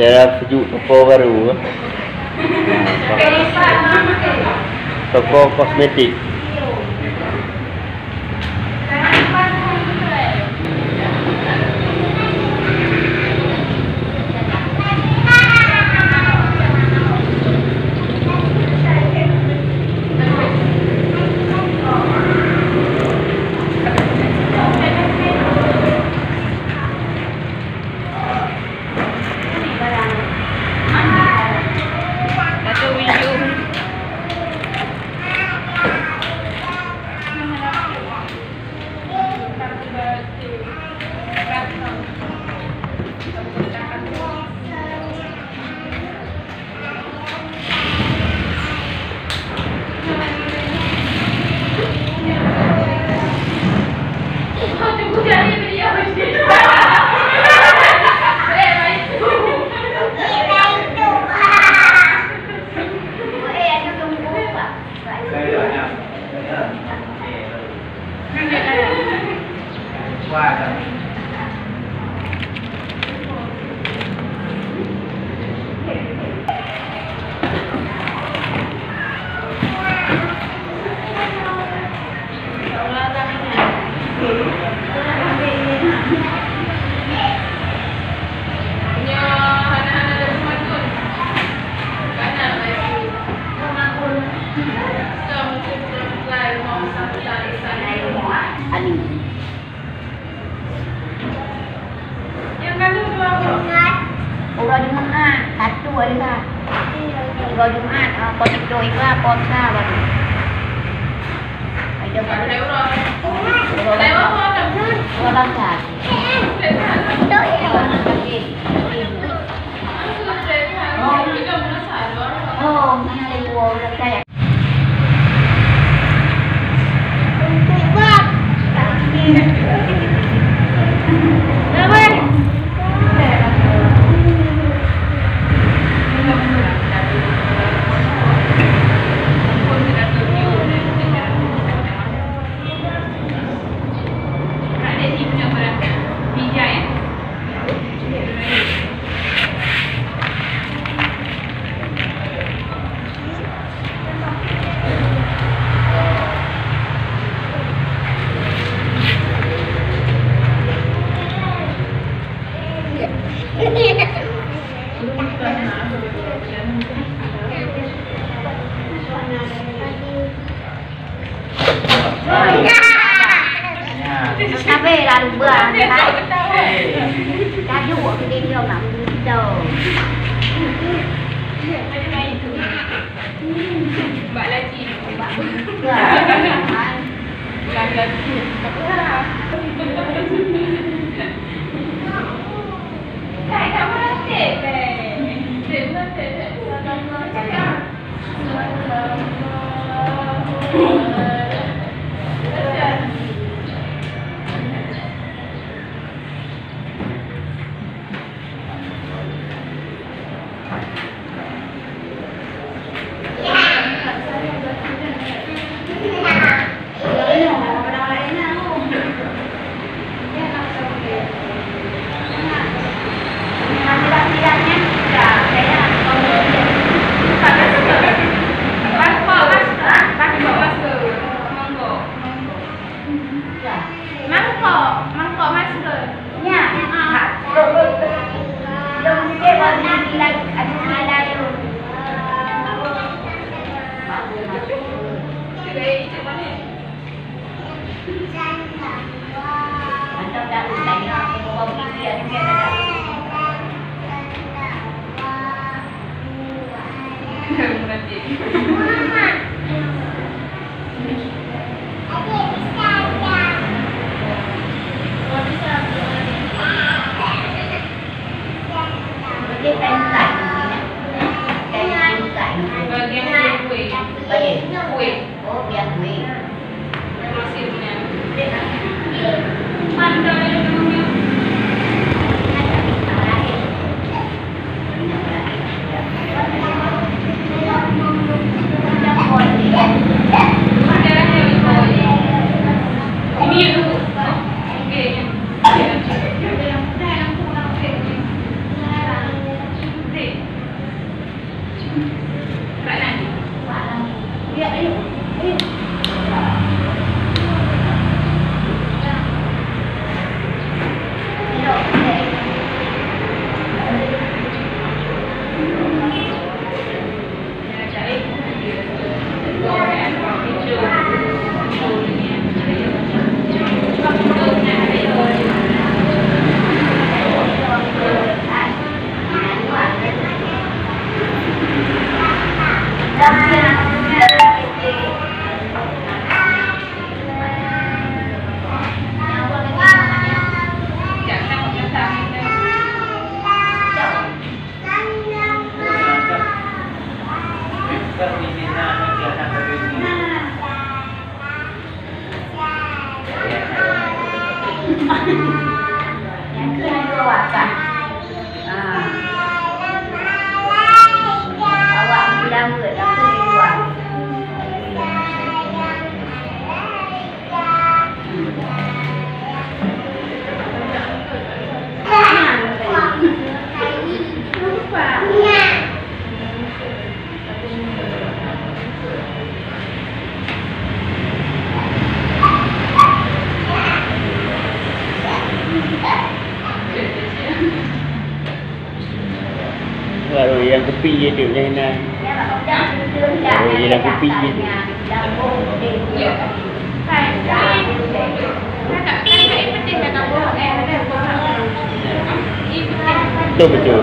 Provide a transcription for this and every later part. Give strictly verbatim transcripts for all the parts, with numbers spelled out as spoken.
Daerah Sejuk, toko baru. Nah, toko kosmetik. Uroe Jumat, satu hari lah. Uroe Jumat, ah, pom itu, itu lah pom sa baru. Ada baru. Uroe Bangsa. Uroe Bangsa. Oh, mana ada dua orang saya. Sabe lalu bang, kan? Tajuk aku dia nak begitu. Mbak Laci. Mbak Laci. Hai, tak meratip, eh. Dia meratip, tak meratip. Mangkok, mangkok masker. Nyan. Ha. Lôn, lôn, lôn mikir bak nyan nilai, aduh, nilai lôn. Mantap dah, tanya aku bawa beli dia, dia dah. Bagian kueh. Bagian kueh. Oh, biar kueh. Nyang keu hana dua wakaf. Ah. Awak bilang buet, tapi di luar. Baru yang kupi je tu, jangan nak. Baru yang kupi je tu. Betul, betul.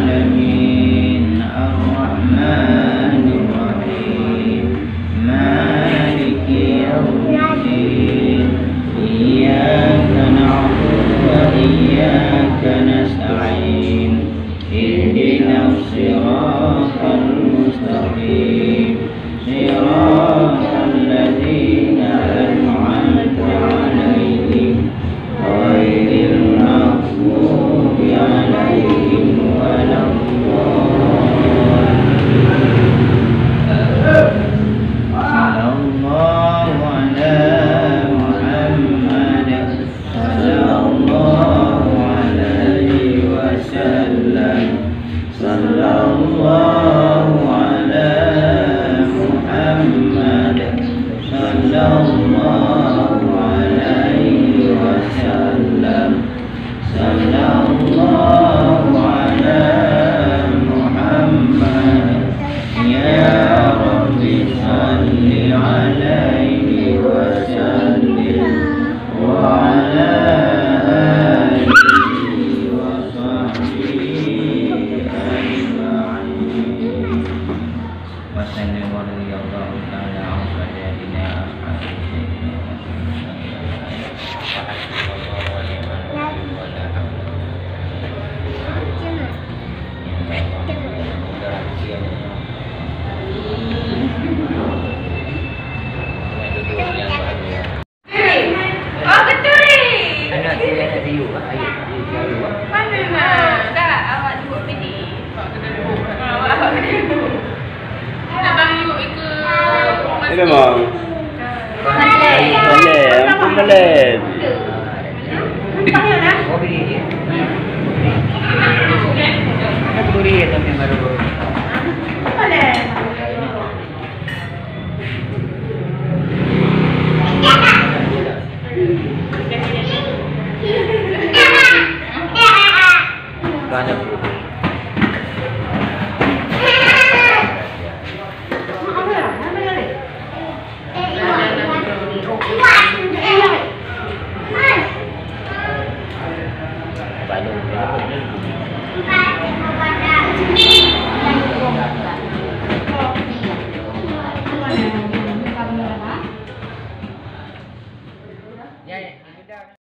العالمين. الرحمن الرحيم. مالك يوم الدين. إياك نعبد وإياك نستعين. اهدنا الصراط المستقيم. صراط الذين أنعمت عليهم غير المغضوب عليهم